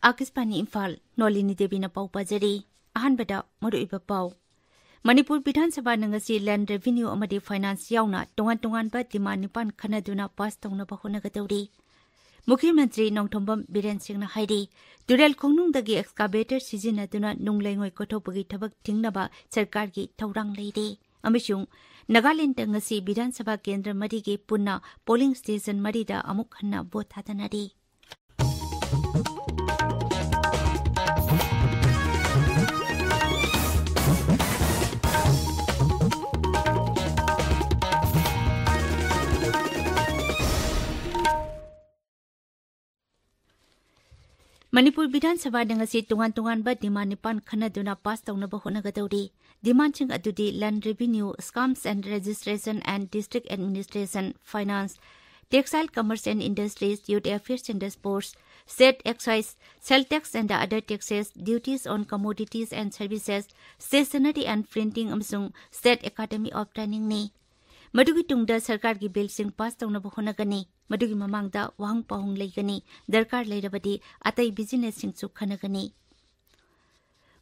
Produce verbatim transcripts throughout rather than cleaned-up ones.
ꯑꯥꯀꯥꯁꯕꯥꯅꯤ ꯏꯝꯐꯥꯜ, ꯅꯣꯂꯤꯅꯤ ꯗꯦꯕꯤꯅ ꯄꯥꯎ ꯄꯥꯖꯔꯤ꯫ ꯑꯍꯥꯟꯕꯗ ꯃꯔꯨꯑꯣꯏꯕ ꯄꯥꯎ꯫ ꯃꯅꯤꯄꯨꯔ ꯕꯤꯙꯥꯟ ꯁꯚꯥꯅ ꯉꯁꯤ land revenue ꯑꯃꯗꯤ finance ꯌꯥꯎꯅ ꯇꯣꯉꯥꯟ ꯇꯣꯉꯥꯟꯕ demand ꯅꯤꯄꯥꯟ ꯈꯟꯅꯗꯨꯅ pass ꯇꯧꯅꯕ ꯍꯣꯠꯅꯒꯗꯧꯔꯤ꯫ ꯃꯨꯈ꯭ꯌ ꯃꯟꯇ꯭ꯔꯤ ꯅꯣꯡꯊꯣꯝꯕꯝ ꯕꯤꯔꯦꯟ ꯁꯤꯡꯅ ꯍꯥꯏꯔꯤ, ꯇꯨꯔꯦꯜ ꯈꯣꯡꯅꯨꯡꯗꯒꯤ excavator ꯁꯤꯖꯤꯟꯅꯗꯨꯅ ꯅꯨꯡ ꯂꯩꯉꯣꯏ ꯀꯣꯊꯣꯛꯄꯒꯤ ꯊꯕꯛ ꯊꯤꯡꯅꯕ ꯁꯔꯀꯥꯔꯒꯤ ꯊꯧꯔꯥꯡ ꯂꯩꯔꯦ꯫ ꯑꯃꯁꯨꯡ ꯅꯥꯒꯥꯂꯦꯟꯗ ꯉꯁꯤ ꯕꯤꯙꯥꯟ ꯁꯚꯥ ꯀꯦꯟꯗ꯭ꯔ ꯃꯔꯤꯒꯤ ꯄꯨꯟꯅ polling station ꯃꯔꯤꯗ ꯑꯃꯨꯛ ꯍꯟꯅ vote ꯊꯥꯗꯅꯔꯤ꯫ ꯃꯅꯤꯄꯨꯔ ꯕꯤꯙꯥꯟ ꯁꯚꯥꯗ ꯉꯁꯤ ꯇꯣꯉꯥꯟ ꯇꯣꯉꯥꯟꯕ demand ꯅꯤꯄꯥꯟ ꯈꯟꯅꯗꯨꯅ pass ꯇꯧꯅꯕ ꯍꯣꯠꯅꯒꯗꯧꯔꯤ꯫ Demandꯁꯤꯡ ꯑꯗꯨꯗꯤ land revenue, schemes and registration and district administration, finance, textile commerce and industries, youth affairs and sports, state excise, sale tax and other taxes, duties on commodities and services, stationery and printing ꯑꯃꯁꯨꯡ state academy of trainingꯅꯤ꯫ ꯃꯗꯨꯒꯤ ꯇꯨꯡꯗ ꯁꯔꯀꯥꯔꯒꯤ billꯁꯤꯡ pass ꯇꯧꯅꯕ ꯍꯣꯠꯅꯒꯅꯤ꯫ ꯃꯗꯨꯒꯤ ꯃꯃꯥꯡꯗ ꯋꯥꯍꯪ ꯄꯥꯎꯍꯪ ꯂꯩꯒꯅꯤ, ꯗꯔꯀꯥꯔ ꯂꯩꯔꯕꯗꯤ ꯑꯇꯩ businessꯁꯤꯡꯁꯨ ꯈꯟꯅꯒꯅꯤ꯫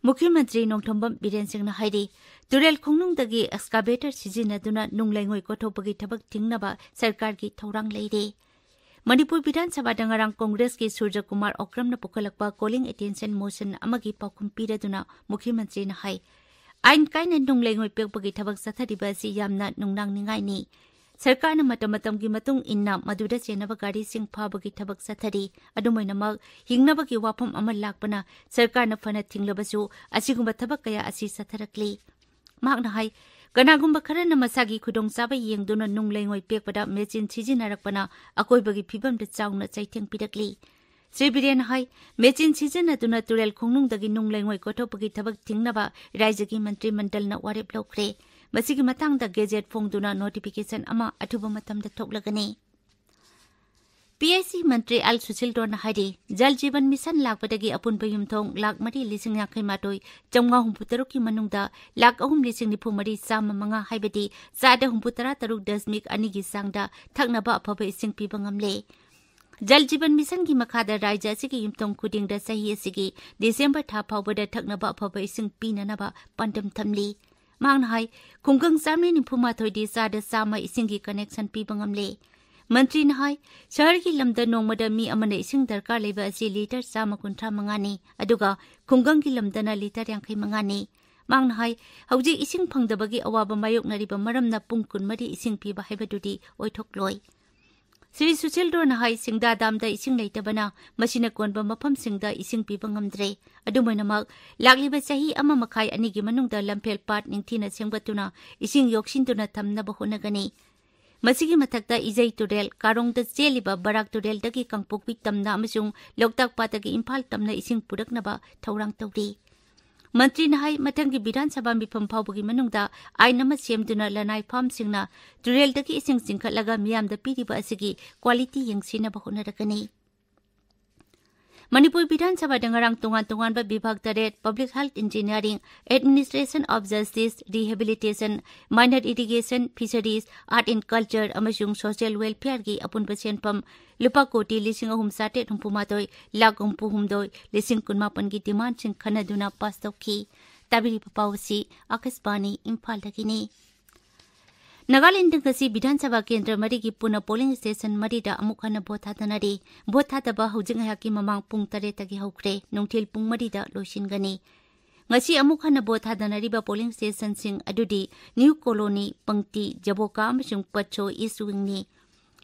ꯃꯨꯈ꯭ꯌ ꯃꯟꯇ꯭ꯔꯤ ꯅꯣꯡꯊꯣꯝꯕꯝ ꯕꯤꯔꯦꯟ ꯁꯤꯡꯅ ꯍꯥꯏꯔꯤ, ꯇꯨꯔꯦꯜ ꯈꯣꯡꯅꯨꯡꯗꯒꯤ excavator ꯁꯤꯖꯤꯟꯅꯗꯨꯅ ꯅꯨꯡ ꯂꯩꯉꯣꯏ ꯀꯣꯊꯣꯛꯄꯒꯤ ꯊꯕꯛ ꯊꯤꯡꯅꯕ ꯁꯔꯀꯥꯔꯒꯤ ꯊꯧꯔꯥꯡ ꯂꯩꯔꯦ꯫ ꯃꯅꯤꯄꯨꯔ ꯕꯤꯙꯥꯟ ꯁꯚꯥꯗ ꯉꯔꯥꯡ ꯀꯣꯡꯒ꯭ꯔꯦꯁꯀꯤ ꯁꯨꯔꯖ ꯀꯨꯃꯥꯔ ꯑꯣꯀ꯭ꯔꯝꯅ ꯄꯨꯈꯠꯂꯛꯄ calling attention motion ꯑꯃꯒꯤ ꯄꯥꯎꯈꯨꯝ ꯄꯤꯔꯗꯨꯅ ꯃꯨꯈ꯭ꯌ ꯃꯟꯇ꯭ꯔꯤꯅ ꯍꯥꯏ, ꯑꯥꯏꯟ ꯀꯥꯏꯅ ꯅꯨꯡ ꯂꯩꯉꯣꯏ ꯄꯦꯛꯄꯒꯤ ꯊꯕꯛ ꯆꯠꯊꯔꯤꯕ ꯑꯁꯤ ꯌꯥꯝꯅ ꯅꯨꯡꯅꯥꯡꯅꯤꯡꯉꯥꯏꯅꯤ꯫ ꯁꯔꯀꯥꯔꯅ ꯃꯇꯝ ꯃꯇꯝꯒꯤ ꯃꯇꯨꯡ ꯏꯟꯅ ꯃꯗꯨꯗ ꯆꯦꯟꯅꯕ ꯒꯥꯔꯤꯁꯤꯡ ꯐꯥꯕꯒꯤ ꯊꯕꯛ ꯆꯠꯊꯔꯤ꯫ ꯑꯗꯨꯝ ꯑꯣꯏꯅꯃꯛ, ꯍꯤꯡꯅꯕꯒꯤ ꯋꯥꯐꯝ ꯑꯃ ꯂꯥꯛꯄꯅ ꯁꯔꯀꯥꯔꯅ ꯐꯅ ꯊꯤꯡꯂꯕꯁꯨ ꯑꯁꯤꯒꯨꯝꯕ ꯊꯕꯛ ꯀꯌꯥ ꯑꯁꯤ ꯆꯠꯊꯔꯛꯂꯤ꯫ ꯃꯍꯥꯛꯅ ꯍꯥꯏ, ꯀꯅꯥꯒꯨꯝꯕ ꯈꯔꯅ ꯃꯁꯥꯒꯤ ꯈꯨꯗꯣꯡꯆꯥꯕ ꯌꯦꯡꯗꯨꯅ ꯅꯨꯡ ꯂꯩꯉꯣꯏ ꯄꯦꯛꯄꯗ ꯃꯦꯆꯤꯟ ꯁꯤꯖꯤꯟꯅꯔꯛꯄꯅ ꯑꯀꯣꯏꯕꯒꯤ ꯐꯤꯕꯝꯗ ꯆꯥꯎꯅ ꯆꯩꯊꯦꯡ ꯄꯤꯔꯛꯂꯤ꯫ ꯁ꯭ꯔꯤ ꯕꯤꯔꯦꯟꯅ ꯍꯥꯏ, ꯃꯦꯆꯤꯟ ꯁꯤꯖꯤꯟꯅꯗꯨꯅ ꯇꯨꯔꯦꯜ ꯈꯣꯡꯅꯨꯡꯗꯒꯤ ꯅꯨꯡ ꯂꯩꯉꯣꯏ ꯀꯣꯊꯣꯛꯄꯒꯤ ꯊꯕꯛ ꯊꯤꯡꯅꯕ ꯔꯥꯏꯖ꯭ꯌꯒꯤ ꯃꯟꯇ꯭ꯔꯤ ꯃꯟꯗꯜꯅ ꯋꯥꯔꯦꯞ ꯂꯧꯈ꯭ꯔꯦ꯫ ꯃꯁꯤꯒꯤ ꯃꯇꯥꯡꯗ gazette ꯐꯣꯡꯗꯨꯅ notification ꯑꯃ ꯑꯊꯨꯕ ꯃꯇꯝꯗ ꯊꯣꯛꯂꯒꯅꯤ꯫ ꯄꯤ ꯑꯩꯆ ꯏ ꯃꯟꯇ꯭ꯔꯤ ꯑꯦꯜ ꯁꯨꯁꯤꯜꯗꯣꯟꯅ ꯍꯥꯏꯔꯤ, ꯖꯜ ꯖꯤꯕꯟ ꯃꯤꯁꯟ ꯂꯥꯛꯄꯗꯒꯤ ꯑꯄꯨꯟꯕ ꯌꯨꯝꯊꯣꯡ ꯂꯥꯈ ꯃꯔꯤ ꯂꯤꯁꯤꯡ ꯌꯥꯡꯈꯩ ꯃꯥꯊꯣꯏ ꯆꯥꯝꯃꯉꯥ ꯍꯨꯝꯐꯨ ꯇꯔꯨꯛꯀꯤ ꯃꯅꯨꯡꯗ ꯂꯥꯈ ꯑꯍꯨꯝ ꯂꯤꯁꯤꯡ ꯅꯤꯐꯨ ꯃꯔꯤ ꯆꯥꯝꯃ ꯃꯉꯥ, ꯍꯥꯏꯕꯗꯤ ꯆꯥꯗ ꯍꯨꯝꯐꯨ ꯇꯔꯥ ꯇꯔꯨꯛ ꯗꯁꯃꯤꯛ ꯑꯅꯤꯒꯤ ꯆꯥꯡꯗ ꯊꯛꯅꯕ ꯑꯐꯕ ꯏꯁꯤꯡ ꯄꯤꯕ ꯉꯝꯂꯦ꯫ ꯖꯜ ꯖꯤꯕꯟ ꯃꯤꯁꯟꯒꯤ ꯃꯈꯥꯗ ꯔꯥꯖ꯭ꯌ ꯑꯁꯤꯒꯤ ꯌꯨꯝꯊꯣꯡ ꯈꯨꯗꯤꯡꯗ ꯆꯍꯤ ꯑꯁꯤꯒꯤ ꯗꯤꯁꯦꯝꯕꯔ ꯊꯥ ꯐꯥꯎꯕꯗ ꯊꯛꯅꯕ ꯑꯐꯕ ꯏꯁꯤꯡ ꯄꯤꯅꯅꯕ ꯄꯥꯟꯗꯝ ꯊꯝꯂꯤ꯫ ꯃꯍꯥꯛꯅ ꯍꯥꯏ, ꯈꯨꯡꯒꯪ ꯆꯥꯝꯃꯔꯤ ꯅꯤꯐꯨ ꯃꯥꯊꯣꯏꯗꯤ ꯆꯥꯗ ꯆꯥꯝꯃ ꯏꯁꯤꯡꯒꯤ ꯀꯅꯦꯛꯁꯟ ꯄꯤꯕ ꯉꯝꯂꯦ꯫ ꯃꯟꯇ꯭ꯔꯤꯅ ꯍꯥꯏ, ꯁꯍꯔꯒꯤ ꯂꯝꯗ ꯅꯣꯡꯃꯗ ꯃꯤ ꯑꯃꯅ ꯏꯁꯤꯡ ꯗꯔꯀꯥꯔ ꯂꯩꯕ ꯑꯁꯤ ꯂꯤꯇꯔ ꯆꯥꯝꯃ ꯀꯨꯟꯊ꯭ꯔꯥ ꯃꯉꯥꯅꯤ, ꯑꯗꯨꯒ ꯈꯨꯡꯒꯪꯒꯤ ꯂꯝꯗꯅ ꯂꯤꯇꯔ ꯌꯥꯡꯈꯩ ꯃꯉꯥꯅꯤ꯫ ꯃꯍꯥꯛꯅ ꯍꯥꯏ, ꯍꯧꯖꯤꯛ ꯏꯁꯤꯡ ꯐꯪꯗꯕꯒꯤ ꯑꯋꯥꯕ ꯃꯥꯌꯣꯛꯅꯔꯤꯕ ꯃꯔꯝꯅ ꯄꯨꯡ ꯀꯨꯟꯃꯔꯤ ꯏꯁꯤꯡ ꯄꯤꯕ ꯍꯥꯏꯕꯗꯨꯗꯤ ꯑꯣꯏꯊꯣꯛꯂꯣꯏ꯫ ꯁ꯭ꯔꯤ ꯁꯨꯁꯤꯜ ꯔꯣꯅ ꯍꯥꯏ, ꯁꯤꯡꯗꯥ ꯗꯥꯝꯗ ꯏꯁꯤꯡ ꯂꯩꯇꯕꯅ ꯃꯁꯤꯅ ꯀꯣꯟꯕ ꯃꯐꯝꯁꯤꯡꯗ ꯏꯁꯤꯡ ꯄꯤꯕ ꯉꯝꯗ꯭ꯔꯦ꯫ ꯑꯗꯨꯝ ꯑꯣꯏꯅꯃꯛ, ꯂꯥꯛꯂꯤꯕ ꯆꯍꯤ ꯑꯃ ꯃꯈꯥꯏ ꯑꯅꯤꯒꯤ ꯃꯅꯨꯡꯗ ꯂꯝꯐꯦꯜ ꯄꯥꯠ ꯅꯤꯡꯊꯤꯅ ꯁꯦꯝꯒꯠꯇꯨꯅ ꯏꯁꯤꯡ ꯌꯣꯛꯁꯤꯟꯗꯨꯅ ꯊꯝꯅꯕ ꯍꯣꯠꯅꯒꯅꯤ꯫ ꯃꯁꯤꯒꯤ ꯃꯊꯛꯇ ꯏꯖꯩ ꯇꯨꯔꯦꯜ, ꯀꯥꯔꯣꯡꯗ ꯆꯦꯜꯂꯤꯕ ꯕꯔꯥꯛ ꯇꯨꯔꯦꯜꯗꯒꯤ ꯀꯥꯡꯄꯣꯛꯄꯤ ꯇꯝꯅ ꯑꯃꯁꯨꯡ ꯂꯣꯛꯇꯥꯛ ꯄꯥꯠꯇꯒꯤ ꯏꯝꯐꯥꯜ ꯇꯝꯅ ꯏꯁꯤꯡ ꯄꯨꯔꯛꯅꯕ ꯊꯧꯔꯥꯡ ꯇꯧꯔꯤ꯫ ꯃꯟꯇ꯭ꯔꯤꯅ ꯍꯥꯏ, ꯃꯊꯪꯒꯤ ꯕꯤꯙꯥꯟ ꯁꯚꯥ ꯃꯤꯐꯝ ꯐꯥꯎꯕꯒꯤ ꯃꯅꯨꯡꯗ ꯑꯥꯏꯟ ꯑꯃ ꯁꯦꯝꯗꯨꯅ ꯂꯅꯥꯏ ꯐꯥꯔꯝꯁꯤꯡꯅ ꯇꯨꯔꯦꯜꯗꯒꯤ ꯏꯁꯤꯡ ꯆꯤꯡꯈꯠꯂꯒ ꯃꯤꯌꯥꯝꯗ ꯄꯤꯔꯤꯕ ꯑꯁꯤꯒꯤ ꯀ꯭ꯋꯥꯂꯤꯇꯤ ꯌꯦꯡꯁꯤꯟꯅꯕ ꯍꯣꯠꯅꯔꯛꯀꯅꯤ꯫ ꯃꯅꯤꯄꯨꯔ ꯕꯤꯙꯥꯟ ꯁꯚꯥꯗ ꯉꯔꯥꯡ ꯇꯣꯉꯥꯟ ꯇꯣꯉꯥꯟꯕ ꯕꯤꯚꯥꯒ ꯇꯔꯦꯠ, Public Health, Engineering, Administration of Justice, Rehabilitation, Minor Irrigation, Fisheries, Art and Culture ꯑꯃꯁꯨꯡ Social Welfareꯒꯤ ꯑꯄꯨꯟꯕ ꯁꯦꯟꯐꯝ ꯂꯨꯄꯥ ꯀꯣꯇꯤ ꯂꯤꯁꯤꯡ ꯑꯍꯨꯝ ꯆꯥꯇ꯭ꯔꯦꯠ ꯍꯨꯝꯐꯨ ꯃꯥꯊꯣꯏ ꯂꯥꯈ ꯍꯨꯝꯐꯨ ꯍꯨꯝꯗꯣꯏ ꯂꯤꯁꯤꯡ ꯀꯨꯟꯃꯥꯄꯟꯒꯤ ꯗꯤꯃꯥꯟꯁꯤꯡ ꯈꯟꯅꯗꯨꯅ ꯄꯥꯁ ꯇꯧꯈꯤ꯫ ꯇꯥꯕꯤꯔꯤꯕ ꯄꯥꯎ ꯑꯁꯤ ꯑꯥꯀꯥꯁꯕꯥꯅꯤ ꯏꯝꯐꯥꯜꯗꯒꯤꯅꯤ꯫ ꯅꯥꯒꯥꯂꯦꯟꯗ ꯉꯁꯤ ꯕꯤꯙꯥꯟ ꯁꯚꯥ ꯀꯦꯟꯗ꯭ꯔ ꯃꯔꯤꯒꯤ ꯄꯨꯟꯅ ꯄꯣꯂꯤꯡ ꯁ꯭ꯇꯦꯁꯟ ꯃꯔꯤꯗ ꯑꯃꯨꯛ ꯍꯟꯅ ꯚꯣꯠ ꯊꯥꯗꯅꯔꯤ꯫ ꯚꯣꯠ ꯊꯥꯗꯕ ꯍꯧꯖꯤꯛ ꯉꯥꯏꯍꯥꯛꯀꯤ ꯃꯃꯥꯡ ꯄꯨꯡ ꯇꯔꯦꯠꯇꯒꯤ ꯍꯧꯈ꯭ꯔꯦ꯫ ꯅꯨꯡꯊꯤꯜ ꯄꯨꯡ ꯃꯔꯤꯗ ꯂꯣꯏꯁꯤꯟꯒꯅꯤ꯫ ꯉꯁꯤ ꯑꯃꯨꯛ ꯍꯟꯅ ꯚꯣꯠ ꯊꯥꯗꯅꯔꯤꯕ ꯄꯣꯂꯤꯡ ꯁ꯭ꯇꯦꯁꯟꯁꯤꯡ ꯑꯗꯨꯗꯤ ꯅ꯭ꯌꯨ ꯀꯣꯂꯣꯅꯤ, ꯄꯪꯇꯤ, ꯖꯕꯣꯀꯥ ꯑꯃꯁꯨꯡ ꯄꯠꯁꯣ ꯏꯁ ꯋꯤꯡꯅꯤ꯫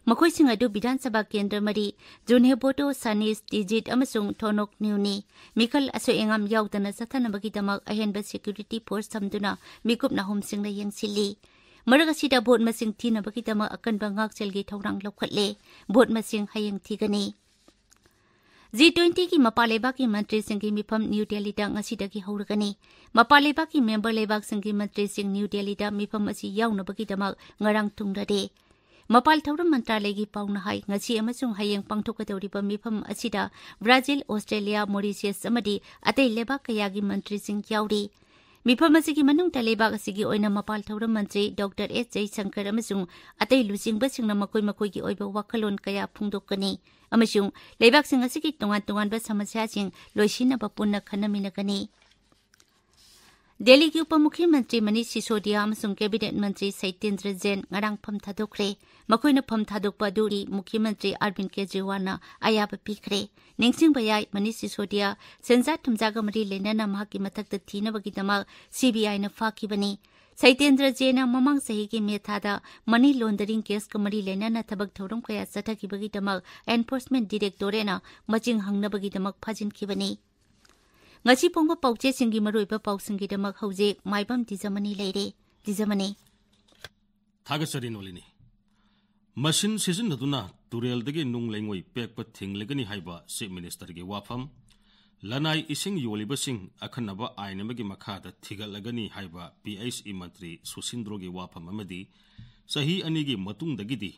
ꯃꯈꯣꯏꯁꯤꯡ ꯑꯗꯨ ꯕꯤꯙꯥꯟ ꯁꯚꯥ ꯀꯦꯟꯗ꯭ꯔ ꯃꯔꯤ, ꯖꯨꯟꯍꯦꯕꯣꯇꯣ, ꯁꯥꯅꯤꯁ, ꯇꯤꯖꯤꯠ ꯑꯃꯁꯨꯡ ꯊꯣꯅꯣꯛ ꯅ꯭ꯌꯨꯅꯤ꯫ ꯃꯤꯈꯜ ꯑꯁꯣꯏ ꯑꯉꯥꯝ ꯌꯥꯎꯗꯅ ꯆꯠꯊꯅꯕꯒꯤꯗꯃꯛ ꯑꯍꯦꯟꯕ ꯁꯦꯀ꯭ꯌꯨꯔꯤꯇꯤ ꯐꯣꯔꯁ ꯊꯝꯗꯨꯅ ꯃꯤꯀꯨꯞ ꯅꯥꯍꯨꯝꯁꯤꯡꯅ ꯌꯦꯡꯁꯤꯜꯂꯤ꯫ ꯃꯔꯛ ꯑꯁꯤꯗ ꯚꯣꯠ ꯃꯁꯤꯡ ꯊꯤꯅꯕꯒꯤꯗꯃꯛ ꯑꯀꯟꯕ ꯉꯥꯛꯁꯦꯜꯒꯤ ꯊꯧꯔꯥꯡ ꯂꯧꯈꯠꯂꯦ꯫ ꯚꯣꯠ ꯃꯁꯤꯡ ꯍꯌꯦꯡ ꯊꯤꯒꯅꯤ꯫ ꯖꯤ ꯇ꯭ꯋꯦꯟꯇꯤꯒꯤ ꯃꯄꯥ ꯂꯩꯕꯥꯛꯀꯤ ꯃꯟꯇ꯭ꯔꯤꯁꯤꯡꯒꯤ ꯃꯤꯐꯝ ꯅ꯭ꯌꯨ ꯗꯦꯜꯂꯤꯗ ꯉꯁꯤꯗꯒꯤ ꯍꯧꯔꯒꯅꯤ꯫ ꯃꯄꯥ ꯂꯩꯕꯥꯛꯀꯤ ꯃꯦꯝꯕꯔ ꯂꯩꯕꯥꯛꯁꯤꯡꯒꯤ ꯃꯟꯇ꯭ꯔꯤꯁꯤꯡ ꯅ꯭ꯌꯨ ꯗꯦꯜꯂꯤꯗ ꯃꯤꯐꯝ ꯑꯁꯤ ꯌꯥꯎꯅꯕꯒꯤꯗꯃꯛ ꯉꯔꯥꯡ ꯊꯨꯡꯂꯔꯦ꯫ ꯃꯄꯥꯜ ꯊꯧꯔꯝ ꯃꯟꯇ꯭ꯔꯥꯂꯌꯒꯤ ꯄꯥꯎꯅ ꯍꯥꯏ, ꯉꯁꯤ ꯑꯃꯁꯨꯡ ꯍꯌꯦꯡ ꯄꯥꯡꯊꯣꯛꯀꯗꯧꯔꯤꯕ ꯃꯤꯐꯝ ꯑꯁꯤꯗ ꯕ꯭ꯔꯥꯖꯤꯜ, ꯑꯣꯁꯇ꯭ꯔꯦꯂꯤꯌꯥ, ꯃꯣꯔꯤꯁꯤꯌꯁ ꯑꯃꯗꯤ ꯑꯇꯩ ꯂꯩꯕꯥꯛ ꯀꯌꯥꯒꯤ ꯃꯟꯇ꯭ꯔꯤꯁꯤꯡ ꯌꯥꯎꯔꯤ꯫ ꯃꯤꯐꯝ ꯑꯁꯤꯒꯤ ꯃꯅꯨꯡꯗ ꯂꯩꯕꯥꯛ ꯑꯁꯤꯒꯤ ꯑꯣꯏꯅ ꯃꯄꯥꯟ ꯊꯧꯔꯝ ꯃꯟꯇ꯭ꯔꯤ ꯗꯣꯛꯇꯔ ꯑꯦꯁ ꯖꯌꯁꯪꯀꯔ ꯑꯃꯁꯨꯡ ꯑꯇꯩ ꯂꯨꯆꯤꯡꯕꯁꯤꯡꯅ ꯃꯈꯣꯏ ꯃꯈꯣꯏꯒꯤ ꯑꯣꯏꯕ ꯋꯥꯈꯜꯂꯣꯟ ꯀꯌꯥ ꯐꯣꯡꯗꯣꯛꯀꯅꯤ ꯑꯃꯁꯨꯡ ꯂꯩꯕꯥꯛꯁꯤꯡ ꯑꯁꯤꯒꯤ ꯇꯣꯉꯥꯟ ꯇꯣꯉꯥꯟꯕ ꯁꯃꯁ꯭ꯌꯥꯁꯤꯡ ꯂꯣꯏꯁꯤꯟꯅꯕ ꯄꯨꯟꯅ ꯈꯟꯅꯃꯤꯟꯅꯒꯅꯤ꯫ ꯗꯦꯜꯂꯤꯒꯤ ꯎꯄ ꯃꯨꯈ꯭ꯌ ꯃꯟꯇ꯭ꯔꯤ ꯃꯅꯤꯁ ꯁꯤꯁꯣꯗꯤꯌꯥ ꯑꯃꯁꯨꯡ ꯀꯦꯕꯤꯅꯦꯠ ꯃꯟꯇ꯭ꯔꯤ ꯁꯩꯇꯦꯟꯗ꯭ꯔ ꯖꯦꯟ ꯉꯔꯥꯡ ꯐꯝ ꯊꯥꯗꯣꯛꯈ꯭ꯔꯦ꯫ ꯃꯈꯣꯏꯅ ꯐꯝ ꯊꯥꯗꯣꯛꯄ ꯑꯗꯨꯒꯤ ꯃꯨꯈ꯭ꯌ ꯃꯟꯇ꯭ꯔꯤ ꯑꯔꯕꯤꯟꯗ ꯀꯦꯖ꯭ꯔꯤꯋꯥꯜꯅ ꯑꯌꯥꯕ ꯄꯤꯈ꯭ꯔꯦ꯫ ꯅꯤꯡꯁꯤꯡꯕ ꯌꯥꯏ, ꯃꯅꯤꯁ ꯁꯤꯁꯣꯗꯤꯌꯥ ꯁꯦꯟꯖꯥ ꯊꯨꯝꯖꯥꯒ ꯃꯔꯤ ꯂꯩꯅꯅ ꯃꯍꯥꯛꯀꯤ ꯃꯊꯛꯇ ꯊꯤꯅꯕꯒꯤꯗꯃꯛ ꯁꯤꯕꯤꯑꯥꯏꯅ ꯐꯥꯈꯤꯕꯅꯤ꯫ ꯁꯩꯇꯦꯟꯗ꯭ꯔ ꯖꯦꯟꯅ ꯃꯃꯥꯡ ꯆꯍꯤꯒꯤ ꯃꯦ ꯊꯥꯗ ꯃꯅꯤ ꯂꯣꯟꯗꯔꯤꯡ ꯀꯦꯁꯀ ꯃꯔꯤ ꯂꯩꯅꯅ ꯊꯕꯛ ꯊꯧꯔꯝ ꯀꯌꯥ ꯆꯠꯊꯈꯤꯕꯒꯤꯗꯃꯛ ꯑꯦꯟꯐꯣꯔꯁꯃꯦꯟ ꯗꯤꯔꯦꯛꯇꯣꯔꯦꯠꯅ ꯃꯆꯤꯡ ꯍꯪꯅꯕꯒꯤꯗꯃꯛ ꯐꯥꯖꯤꯟꯈꯤꯕꯅꯤ꯫ ꯉꯁꯤ ꯐꯣꯡꯕ ꯄꯥꯎꯆꯦꯁꯤꯡꯒꯤ ꯃꯔꯨꯑꯣꯏꯕ ꯄꯥꯎꯁꯤꯡꯒꯤꯗꯃꯛ ꯍꯧꯖꯤꯛ ꯃꯥꯏꯕꯝ ꯗꯤꯖꯃꯅꯤ ꯂꯩꯔꯦ꯫ ꯗꯤꯖꯃꯅꯤ꯫ ꯊꯥꯒꯠꯆꯔꯤ ꯅꯣꯂꯤꯅꯤ꯫ ꯃꯁꯤꯟ ꯁꯤꯖꯤꯟꯅꯗꯨꯅ ꯇꯨꯔꯦꯜꯗꯒꯤ ꯅꯨꯡ ꯂꯩꯉꯣꯏ ꯄꯦꯛꯄ ꯊꯤꯡꯂꯒꯅꯤ ꯍꯥꯏꯕ ꯆꯤꯐ ꯃꯤꯅꯤꯁꯇꯔꯒꯤ ꯋꯥꯐꯝ, ꯂꯅꯥꯏ ꯏꯁꯤꯡ ꯌꯣꯜꯂꯤꯕꯁꯤꯡ ꯑꯈꯟꯅꯕ ꯑꯥꯏꯟ ꯑꯃꯒꯤ ꯃꯈꯥꯗ ꯊꯤꯒꯠꯂꯒꯅꯤ ꯍꯥꯏꯕ ꯄꯤ ꯑꯩꯆ ꯏ ꯃꯟꯇ꯭ꯔꯤ ꯁꯨꯁꯤꯟꯗ꯭ꯔꯣꯒꯤ ꯋꯥꯐꯝ ꯑꯃꯗꯤ ꯆꯍꯤ ꯑꯅꯤꯒꯤ ꯃꯇꯨꯡꯗꯒꯤꯗꯤ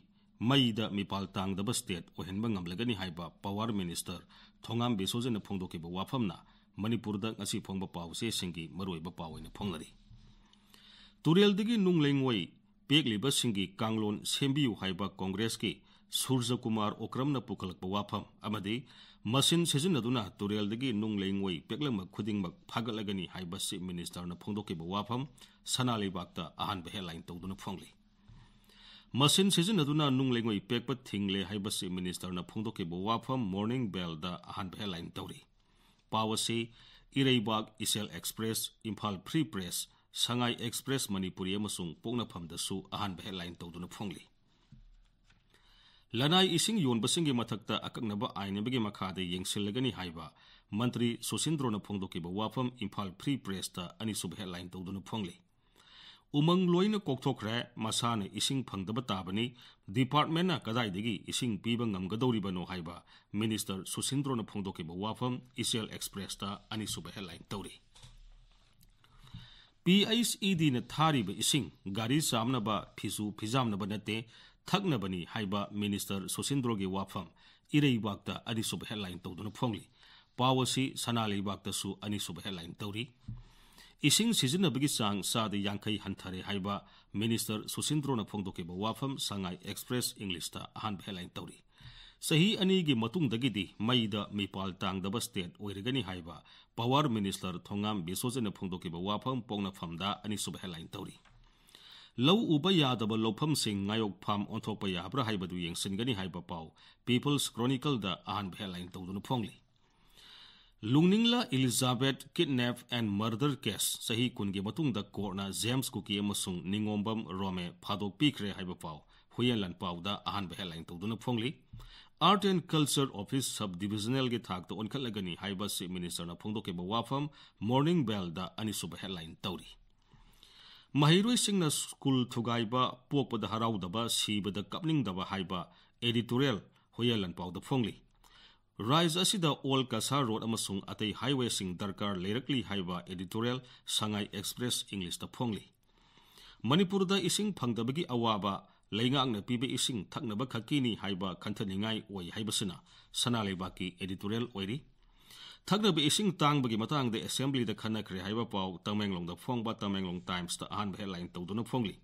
ꯃꯩꯗ ꯃꯤꯄꯥꯜ ꯇꯥꯡꯗꯕ ꯁ꯭ꯇꯦꯠ ꯑꯣꯏꯍꯟꯕ ꯉꯝꯂꯒꯅꯤ ꯍꯥꯏꯕ ꯄꯥꯋꯔ ꯃꯤꯅꯤꯁꯇꯔ ꯊꯣꯉꯥꯝ ꯕꯤꯁꯣꯖꯤꯠꯅ ꯐꯣꯡꯗꯣꯛꯈꯤꯕ ꯋꯥꯐꯝꯅ ꯃꯅꯤꯄꯨꯔꯗ ꯉꯁꯤ ꯐꯣꯡꯕ ꯄꯥꯎꯆꯦꯁꯤꯡꯒꯤ ꯃꯔꯨꯑꯣꯏꯕ ꯄꯥꯎ ꯑꯣꯏꯅ ꯐꯣꯡꯅꯔꯤ꯫ ꯇꯨꯔꯦꯜꯗꯒꯤ ꯅꯨꯡ ꯂꯩꯉꯣꯏ ꯄꯦꯛꯂꯤꯕꯁꯤꯡꯒꯤ ꯀꯥꯡꯂꯣꯟ ꯁꯦꯝꯕꯤꯌꯨ ꯍꯥꯏꯕ ꯀꯣꯡꯒ꯭ꯔꯦꯁꯀꯤ ꯁꯨꯔꯖꯀꯨꯃꯥꯔ ꯑꯣꯀ꯭ꯔꯝꯅ ꯄꯨꯈꯠꯂꯛꯄ ꯋꯥꯐꯝ ꯑꯃꯗꯤ ꯃꯁꯤꯟ ꯁꯤꯖꯤꯟꯅꯗꯨꯅ ꯇꯨꯔꯦꯜꯗꯒꯤ ꯅꯨꯡ ꯂꯩꯉꯣꯏ ꯄꯦꯛꯂꯝꯕ ꯈꯨꯗꯤꯡꯃꯛ ꯐꯥꯒꯠꯂꯒꯅꯤ ꯍꯥꯏꯕ ꯆꯤꯐ ꯃꯤꯅꯤꯁꯇꯔꯅ ꯐꯣꯡꯗꯣꯛꯈꯤꯕ ꯋꯥꯐꯝ ꯁꯅꯥ ꯂꯩꯕꯥꯛꯇ ꯑꯍꯥꯟꯕ ꯍꯦꯗꯂꯥꯏꯟ ꯇꯧꯗꯨꯅ ꯐꯣꯡꯂꯤ꯫ ꯃꯁꯤꯟ ꯁꯤꯖꯤꯟꯅꯗꯨꯅ ꯅꯨꯡ ꯂꯩꯉꯣꯏ ꯄꯦꯛꯄ ꯊꯤꯡꯂꯦ ꯍꯥꯏꯕ ꯆꯤꯐ ꯃꯤꯅꯤꯁꯇꯔꯅ ꯐꯣꯡꯗꯣꯛꯈꯤꯕ ꯋꯥꯐꯝ ꯃꯣꯔꯅꯤꯡ ꯕꯦꯜꯗ ꯑꯍꯥꯟꯕ ꯍꯦꯗꯂꯥꯏꯟ ꯇꯧꯔꯤ꯫ ꯄꯥꯎ ꯑꯁꯤ ꯏꯔꯩꯕꯥꯛ, ꯏꯆꯦꯜ ꯑꯦꯛꯁꯄ꯭ꯔꯦꯁ, ꯏꯝꯐꯥꯜ ꯐ꯭ꯔꯤ ꯄ꯭ꯔꯦꯁ, ꯁꯉꯥꯏ ꯑꯦꯛꯁꯄ꯭ꯔꯦꯁ ꯃꯅꯤꯄꯨꯔꯤ ꯑꯃꯁꯨꯡ ꯄꯣꯛꯅꯐꯝꯗꯁꯨ ꯑꯍꯥꯟꯕ ꯍꯦꯗꯂꯥꯏꯟ ꯇꯧꯗꯨꯅ ꯐꯣꯡꯂꯤ꯫ ꯂꯅꯥꯏ ꯏꯁꯤꯡ ꯌꯣꯟꯕꯁꯤꯡꯒꯤ ꯃꯊꯛꯇ ꯑꯀꯛꯅꯕ ꯑꯥꯏꯟ ꯑꯃꯒꯤ ꯃꯈꯥꯗ ꯌꯦꯡꯁꯤꯜꯂꯒꯅꯤ ꯍꯥꯏꯕ ꯃꯟꯇ꯭ꯔꯤ ꯁꯨꯁꯤꯟꯗ꯭ꯔꯣꯅ ꯐꯣꯡꯗꯣꯛꯈꯤꯕ ꯋꯥꯐꯝ ꯏꯝꯐꯥꯜ ꯐ꯭ꯔꯤ ꯄ꯭ꯔꯦꯁꯇ ꯑꯅꯤꯁꯨꯕ ꯍꯦꯗꯂꯥꯏꯟ ꯇꯧꯗꯨꯅ ꯐꯣꯡꯂꯤ꯫ ꯎꯃꯪ ꯂꯣꯏꯅ ꯀꯣꯛꯊꯣꯛꯈ꯭ꯔꯦ, ꯃꯁꯥꯅ ꯏꯁꯤꯡ ꯐꯪꯗꯕ ꯇꯥꯕꯅꯤ, ꯗꯤꯄꯥꯔꯠꯃꯦꯟꯅ ꯀꯗꯥꯏꯗꯒꯤ ꯏꯁꯤꯡ ꯄꯤꯕ ꯉꯝꯒꯗꯧꯔꯤꯕꯅꯣ ꯍꯥꯏꯕ ꯃꯤꯅꯤꯁꯇꯔ ꯁꯨꯁꯤꯟꯗ꯭ꯔꯣꯅ ꯐꯣꯡꯗꯣꯛꯈꯤꯕ ꯋꯥꯐꯝ ꯏꯆꯦꯜ ꯑꯦꯛꯁꯄ꯭ꯔꯦꯁꯇ ꯑꯅꯤꯁꯨꯕ ꯍꯦꯗꯂꯥꯏꯟ ꯇꯧꯔꯤ꯫ ꯄꯤ ꯑꯩꯆ ꯏ ꯗꯤꯅ ꯊꯥꯔꯤꯕ ꯏꯁꯤꯡ ꯒꯥꯔꯤ ꯆꯥꯝꯅꯕ, ꯐꯤꯁꯨ ꯐꯤꯖꯥꯝꯅꯕ ꯅꯠꯇꯦ, ꯊꯛꯅꯕꯅꯤ ꯍꯥꯏꯕ ꯃꯤꯅꯤꯁꯇꯔ ꯁꯨꯁꯤꯟꯗ꯭ꯔꯣꯒꯤ ꯋꯥꯐꯝ ꯏꯔꯩꯕꯥꯛꯇ ꯑꯅꯤꯁꯨꯕ ꯍꯦꯗꯂꯥꯏꯟ ꯇꯧꯗꯨꯅ ꯐꯣꯡꯂꯤ꯫ ꯄꯥꯎ ꯑꯁꯤ ꯁꯅꯥ ꯂꯩꯕꯥꯛꯇꯁꯨ ꯑꯅꯤꯁꯨꯕ ꯍꯦꯗꯂꯥꯏꯟ ꯇꯧꯔꯤ꯫ ꯏꯁꯤꯡ ꯁꯤꯖꯤꯟꯅꯕꯒꯤ ꯆꯥꯡ ꯆꯥꯗ ꯌꯥꯡꯈꯩ ꯍꯟꯊꯔꯦ ꯍꯥꯏꯕ ꯃꯤꯅꯤꯁꯇꯔ ꯁꯨꯁꯤꯟꯗ꯭ꯔꯣꯅ ꯐꯣꯡꯗꯣꯛꯈꯤꯕ ꯋꯥꯐꯝ ꯁꯉꯥꯏ ꯑꯦꯛꯁꯄ꯭ꯔꯦꯁ ꯏꯪꯂꯤꯁꯇ ꯑꯍꯥꯟꯕ ꯍꯦꯗꯂꯥꯏꯟ ꯇꯧꯔꯤ꯫ ꯆꯍꯤ ꯑꯅꯤꯒꯤ ꯃꯇꯨꯡꯗꯒꯤꯗꯤ ꯃꯩꯗ ꯃꯤꯄꯥꯜ ꯇꯥꯡꯗꯕ ꯁ꯭ꯇꯦꯠ ꯑꯣꯏꯔꯒꯅꯤ ꯍꯥꯏꯕ ꯄꯥꯋꯔ ꯃꯤꯅꯤꯁꯇꯔ ꯊꯣꯉꯥꯝ ꯕꯤꯁꯣꯖꯤꯠꯅ ꯐꯣꯡꯗꯣꯛꯈꯤꯕ ꯋꯥꯐꯝ ꯄꯣꯛꯅꯐꯝꯗ ꯑꯅꯤꯁꯨꯕ ꯍꯦꯗꯂꯥꯏꯟ ꯇꯧꯔꯤ꯫ ꯂꯧ ꯎꯕ ꯌꯥꯗꯕ ꯂꯧꯐꯝꯁꯤꯡ ꯉꯥꯌꯣꯛ ꯐꯥꯝ ꯑꯣꯟꯊꯣꯛꯄ ꯌꯥꯕ꯭ꯔꯥ ꯍꯥꯏꯕꯗꯨ ꯌꯦꯡꯁꯤꯟꯒꯅꯤ ꯍꯥꯏꯕ ꯄꯥꯎ ꯄꯤꯄꯜꯁ ꯀ꯭ꯔꯣꯅꯤꯀꯜꯗ ꯑꯍꯥꯟꯕ ꯍꯦꯗꯂꯥꯏꯟ ꯇꯧꯗꯨꯅ ꯐꯣꯡꯂꯤ꯫ ꯂꯨꯡꯅꯤꯡꯂ ꯏꯂꯤꯖꯥꯕꯦꯠ ꯀꯤꯗꯅꯦꯞ ꯑꯦꯟ ꯃꯔꯗꯔ ꯀꯦꯁ, ꯆꯍꯤ ꯀꯨꯟꯒꯤ ꯃꯇꯨꯡꯗ ꯀꯣꯔꯠꯅ ꯖꯦꯝꯁ ꯀꯨꯀꯤ ꯑꯃꯁꯨꯡ ꯅꯤꯉꯣꯝꯕꯝ ꯔꯣꯃꯦ ꯐꯥꯗꯣꯛꯄꯤꯈ꯭ꯔꯦ ꯍꯥꯏꯕ ꯄꯥꯎ ꯍꯨꯌꯦꯟ ꯂꯥꯟꯄꯥꯎꯗ ꯑꯍꯥꯟꯕ ꯍꯦꯗꯂꯥꯏꯟ ꯇꯧꯗꯨꯅ ꯐꯣꯡꯂꯤ꯫ Art and culture office sub ꯗꯤꯕꯤꯖꯅꯦꯜꯒꯤ ꯊꯥꯛꯇ ꯑꯣꯟꯈꯠꯂꯒꯅꯤ ꯍꯥꯏꯕ ꯆꯤꯐ ꯃꯤꯅꯤꯁꯇꯔꯅ ꯐꯣꯡꯗꯣꯛꯈꯤꯕ ꯋꯥꯐꯝ ꯃꯣꯔꯅꯤꯡ ꯕꯦꯜꯗ ꯑꯅꯤꯁꯨꯕ ꯍꯦꯗꯂꯥꯏꯟ ꯇꯧꯔꯤ꯫ ꯃꯍꯩꯔꯣꯏꯁꯤꯡꯅ ꯁ꯭ꯀꯨꯜ ꯊꯨꯒꯥꯏꯕ, ꯄꯣꯛꯄꯗ ꯍꯔꯥꯎꯗꯕ, ꯁꯤꯕꯗ ꯀꯞꯅꯤꯡꯗꯕ ꯍꯥꯏꯕ ꯑꯦꯗꯤꯇꯣꯔꯤꯌꯦꯜ ꯍꯨꯌꯦꯟ ꯂꯥꯟꯄꯥꯎꯗ ꯐꯣꯡꯂꯤ꯫ ꯔꯥꯏꯖ ꯑꯁꯤꯗ ꯑꯣꯜ ꯀꯁꯥꯔ ꯔꯣꯗ ꯑꯃꯁꯨꯡ ꯑꯇꯩ ꯍꯥꯏꯋꯦꯁꯤꯡ ꯗꯔꯀꯥꯔ ꯂꯩꯔꯛꯂꯤ ꯍꯥꯏꯕ ꯑꯦꯗꯤꯇꯣꯔꯤꯌꯦꯜ ꯁꯉꯥꯏ ꯑꯦꯛꯁꯄ꯭ꯔꯦꯁ ꯏꯪꯂꯤꯁꯇ ꯐꯣꯡꯂꯤ꯫ ꯃꯅꯤꯄꯨꯔꯗ ꯏꯁꯤꯡ ꯐꯪꯗꯕꯒꯤ ꯑꯋꯥꯕ, ꯂꯩꯉꯥꯛꯅ ꯄꯤꯕ ꯏꯁꯤꯡ ꯊꯛꯅꯕ ꯈꯛꯀꯤꯅꯤ ꯍꯥꯏꯕ ꯈꯟꯊꯅꯤꯡꯉꯥꯏ ꯑꯣꯏ ꯍꯥꯏꯕꯁꯤꯅ ꯁꯅꯥ ꯂꯩꯕꯥꯛꯀꯤ ꯑꯦꯗꯤꯇꯣꯔꯤꯌꯦꯜ ꯑꯣꯏꯔꯤ꯫ ꯊꯛꯅꯕ ꯏꯁꯤꯡ ꯇꯥꯡꯕꯒꯤ ꯃꯇꯥꯡꯗ ꯑꯦꯁꯦꯝꯕ꯭ꯂꯤꯗ ꯈꯟꯅꯈ꯭ꯔꯦ ꯍꯥꯏꯕ ꯄꯥꯎ ꯇꯃꯦꯡꯂꯣꯡꯗ ꯐꯣꯡꯕ ꯇꯃꯦꯡꯂꯣꯡ ꯇꯥꯏꯝꯁꯇ ꯑꯍꯥꯟꯕ ꯍꯦꯗꯂꯥꯏꯟ ꯇꯧꯗꯨꯅ ꯐꯣꯡꯂꯤ꯫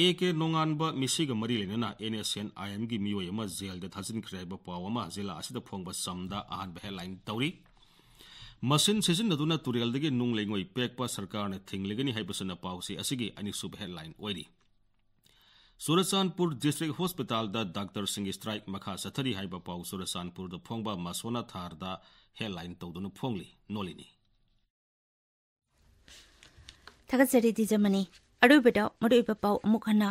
ꯑꯦ ꯀꯦ ꯅꯣꯡꯉꯥꯟꯕ ꯃꯤꯁꯤꯒ ꯃꯔꯤ ꯂꯩꯅꯅ ꯑꯦꯟ ꯑꯦꯁ ꯑꯦꯟ ꯑꯥꯏ ꯑꯦꯝꯒꯤ ꯃꯤꯑꯣꯏ ꯑꯃ ꯖꯦꯜꯗ ꯊꯥꯖꯤꯟꯈ꯭ꯔꯦ ꯍꯥꯏꯕ ꯄꯥꯎ ꯑꯃ ꯖꯤꯂꯥ ꯑꯁꯤꯗ ꯐꯣꯡꯕ ꯆꯝꯗ ꯑꯍꯥꯟꯕ ꯍꯦꯗꯂꯥꯏꯟ ꯇꯧꯔꯤ꯫ ꯃꯁꯤꯟ ꯁꯤꯖꯤꯟꯅꯗꯨꯅ ꯇꯨꯔꯦꯜꯗꯒꯤ ꯅꯨꯡ ꯂꯩꯉꯣꯏ ꯄꯦꯛꯄ ꯁꯔꯀꯥꯔꯅ ꯊꯤꯡꯂꯒꯅꯤ ꯍꯥꯏꯕꯁꯤꯅ ꯄꯥꯎꯆꯦ ꯑꯁꯤꯒꯤ ꯑꯅꯤꯁꯨꯕ ꯍꯦꯗꯂꯥꯏꯟ ꯑꯣꯏꯔꯤ꯫ ꯆꯨꯔꯆꯥꯟꯄꯨꯔ ꯗꯤꯁꯇ꯭ꯔꯤꯛ ꯍꯣꯁꯄꯤꯇꯥꯜꯗ ꯗꯥꯛꯇꯔꯁꯤꯡꯒꯤ ꯁ꯭ꯇ꯭ꯔꯥꯏꯛ ꯃꯈꯥ ꯆꯠꯊꯔꯤ ꯍꯥꯏꯕ ꯄꯥꯎ ꯆꯨꯔꯆꯥꯟꯄꯨꯔꯗ ꯐꯣꯡꯕ ꯃꯁꯣꯅꯥ ꯊꯥꯔꯗ ꯍꯦꯗꯂꯥꯏꯟ ꯇꯧꯗꯨꯅ ꯐꯣꯡꯂꯤ꯫ ꯅꯣꯂꯤꯅꯤ꯫ ꯊꯥꯒꯠꯆꯔꯤ ꯗꯤꯖꯃꯅꯤ꯫ ꯑꯔꯣꯏꯕꯗ ꯃꯔꯨꯑꯣꯏꯕ ꯄꯥꯎ ꯑꯃꯨꯛ ꯍꯟꯅ꯫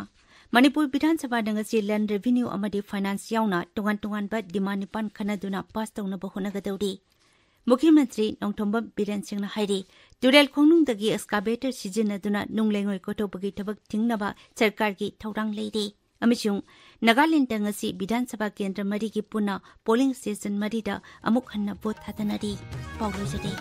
ꯃꯅꯤꯄꯨꯔ ꯕꯤꯙꯥꯟ ꯁꯚꯥꯗ ꯉꯁꯤ ꯂꯦꯟ ꯔꯦꯚꯤꯅ꯭ꯌꯨ ꯑꯃꯗꯤ ꯐꯥꯏꯅꯥꯟꯁ ꯌꯥꯎꯅ ꯇꯣꯉꯥꯟ ꯇꯣꯉꯥꯟꯕ ꯗꯤꯃꯥꯟ ꯅꯤꯄꯥꯟ ꯈꯟꯅꯗꯨꯅ ꯄꯥꯁ ꯇꯧꯅꯕ ꯍꯣꯠꯅꯒꯗꯧꯔꯤ꯫ ꯃꯨꯈ꯭ꯌ ꯃꯟꯇ꯭ꯔꯤ ꯅꯣꯡꯊꯣꯝꯕꯝ ꯕꯤꯔꯦꯟ ꯁꯤꯡꯅ ꯍꯥꯏꯔꯤ, ꯇꯨꯔꯦꯜ ꯈꯣꯡꯅꯨꯡꯗꯒꯤ ꯑꯦꯛꯁꯀꯥꯚꯦꯇꯔ ꯁꯤꯖꯤꯟꯅꯗꯨꯅ ꯅꯨꯡ ꯂꯩꯉꯣꯏ ꯀꯣꯊꯣꯛꯄꯒꯤ ꯊꯕꯛ ꯊꯤꯡꯅꯕ ꯁꯔꯀꯥꯔꯒꯤ ꯊꯧꯔꯥꯡ ꯂꯩꯔꯤ꯫ ꯑꯃꯁꯨꯡ ꯅꯥꯒꯥꯂꯦꯟꯗ ꯉꯁꯤ ꯕꯤꯙꯥꯟ ꯁꯚꯥ ꯀꯦꯟꯗ꯭ꯔ ꯃꯔꯤꯒꯤ ꯄꯨꯟꯅ ꯄꯣꯂꯤꯡ ꯁ꯭ꯇꯦꯁꯟ ꯃꯔꯤꯗ ꯑꯃꯨꯛ ꯍꯟꯅ ꯚꯣꯠ ꯊꯥꯗꯅꯔꯤ꯫ ꯄꯥꯎ ꯂꯣꯏꯖꯔꯦ꯫